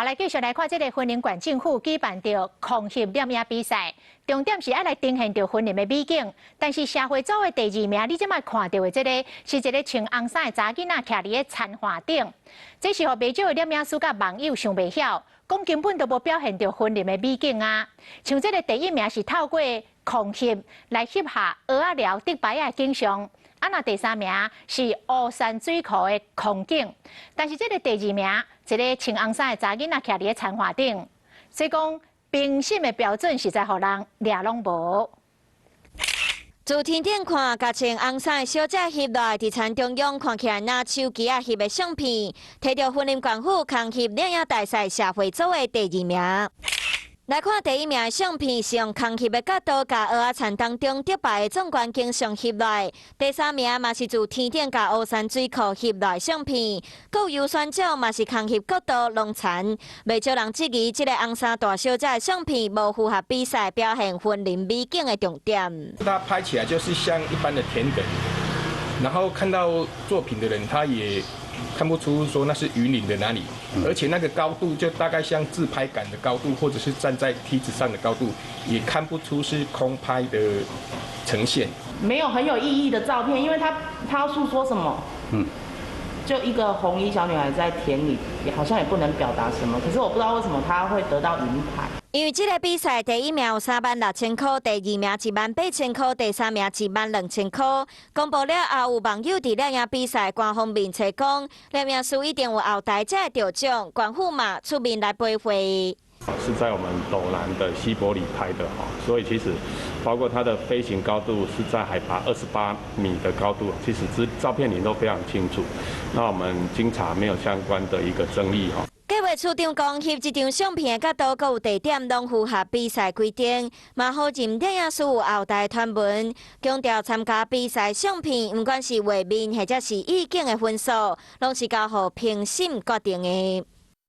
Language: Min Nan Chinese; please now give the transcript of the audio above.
來繼續來看這个雲林縣政府舉辦著空翕攝影比賽，重點是愛來呈現著雲林的美景。但是社會組的第二名，你這擺看著的這个是一个穿紅衫的查囡仔徛佇咧田岸頂，這是予袂少的攝影師佮網友想袂曉，講根本都無表現著雲林的美景啊。像這个第一名是透過空翕來翕下蚵仔寮竹排的景象。啊，若第三名是烏山水庫的空景，但是這个第二名，一个穿紅衫的查囡仔徛佇咧田岸頂，所以講評審的標準實在予人掠攏無。自天頂看，共穿紅衫的小姐翕落來，佇田中央看起來若手機仔翕的相片，提著雲林縣府空翕攝影大賽社會組的第二名。來看第一名的相片，是用空翕的角度，共蚵仔田當中竹排的壯觀景象翕來。第三名嘛是自天頂共烏山水庫翕來相片，閣有優選獎嘛是空翕角度攏田。袂少人質疑這个紅衫大小姐的相片無符合比賽表現雲林美景的重點。它拍起來就是像一般的田埂，然後看到作品的人，他也看不出說那是雲林的哪裡，而且那個高度就大概像自拍桿的高度，或者是站在梯子上的高度，也看不出是空拍的呈現。沒有很有意義的照片，因為他要訴說什麼？就一個紅衣小女孩在田裡，也好像也不能表達什麼。可是我不知道為什麼她會得到銀牌。因為這个比賽第一名有36,000塊，第二名18,000塊，第三名12,000塊。公布了後，有網友佇攝影比賽官方面冊講，攝影師一定有後台才會得獎，縣府嘛出面來賠回。是在我們斗南的西伯里拍的哈，所以其實包括它的飛行高度是在海拔28米的高度，其實這照片裡都非常清楚。那我們經查沒有相關的一個爭議哈。計劃處長講，翕這張相片的角度，閣有地點，攏符合比賽規定。嘛否認攝影師有後台傳聞，強調參加比賽相片，毋管是畫面或者是意境的分數，攏是交予評審決定的。